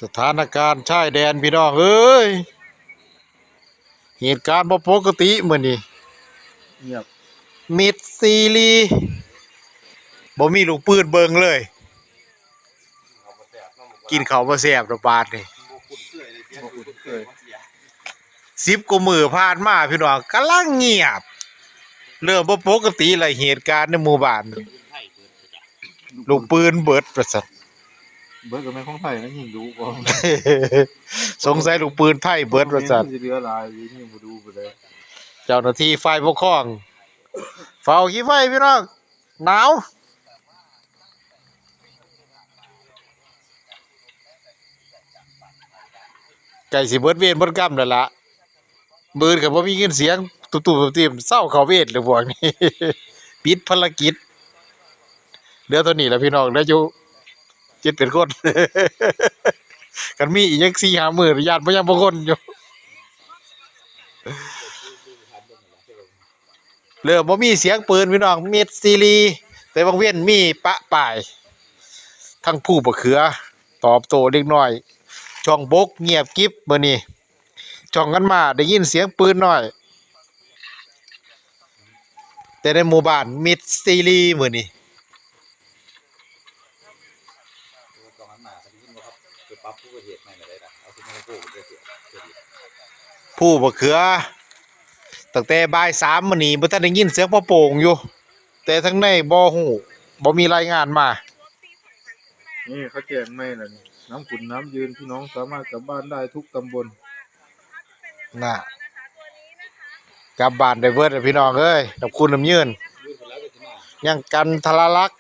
ສະຖານະການຊາຍແດນພີ່ນ້ອງເອີຍ ເຫດການບໍ່ປົກກະຕິມື້ນີ້ ງຽບ ມິດຊີລີ ບໍ່ມີລູກປືນເບິ່ງເລີຍ ກິນເຂົ້າບໍ່ແຊບດອກບາດນີ້ ບໍ່ຄຸ້ນເຄີຍເລີຍ ບໍ່ຄຸ້ນເຄີຍ ສິບກວ່າມື້ຜ່ານມາພີ່ນ້ອງ ກຳລັງງຽບ ເລີ່ມບໍ່ປົກກະຕິແລ້ວ ເຫດການໃນໝູ່ບ້ານນີ້ ລູກປືນເບິດວ່າຊັ້ນ ເບິດກໍແມ່ນຂອງໄທນະ ຍິງດຸພໍ້ ສົງໄສລູກປືນໄທເບິດວ່າຊັ້ນ ຊິເຫຼືອຫຼາຍ ຍິງບໍ່ດຸປານໃດ ເຈົ້າໜ້າທີ່ຝ່າຍປົກຄອງ ເຝົ້າຂີ້ໄຟພີ່ນ້ອງ ໜາວ ໃກ້ຊິເບິດເວນເບິດກຳແລ້ວລະ ມື້ອື່ນກໍບໍ່ມີຍິນສຽງຕຸບໆຕິບໆ ເຊົາເຂົ້າເວນແລ້ວພວກນີ້ ປິດພາລະກິດ ເຫຼືອເທົ່ານີ້ລະພີ່ນ້ອງ ເຫຼືອຢູ່ເຈັດແປດຄົນ ຄັນມີອີກຈັກສີ່ຫ້າມື້ ຢ້ານບໍ່ຍັງບໍ່ຄົນຢູ່. ເລີ່ມບໍ່ມີສຽງປືນພີ່ນ້ອງ ມິດຊີລີ ແຕ່ບາງເວັນມີປະປາຍ ທັງພູບັກເຂືອຕອບໂຕ້ເລັກນ້ອຍ ຊ່ອງບົກງຽບກິບມື້ນີ້ ຊ່ອງກັນມາໄດ້ຍິນສຽງປືນນ້ອຍ ແຕ່ໃນໝູ່ບ້ານມິດຊີລີມື້ນີ້ ພູບັກເຂືອ ຕັ້ງແຕ່ບ່າຍສາມມື້ນີ້ບໍ່ທັນໄດ້ຍິນສຽງຟ້າໂປ່ງຢູ່ ແຕ່ທາງໃນບໍ່ຮູ້ ບໍ່ມີລາຍງານມາ ນີ້ເຂົາແຈ້ງໃໝ່ແລ້ວນີ້ ນ້ຳຂຸ້ນນ້ຳຢືນ ພີ່ນ້ອງສາມາດກັບບ້ານໄດ້ທຸກຕຳບົນ ນະ ກັບບ້ານໄດ້ເບິດແຫຼະພີ່ນ້ອງເອີຍ ນ້ຳຂຸ້ນນ້ຳຢືນ ຍັງກັນທະລະລັກ.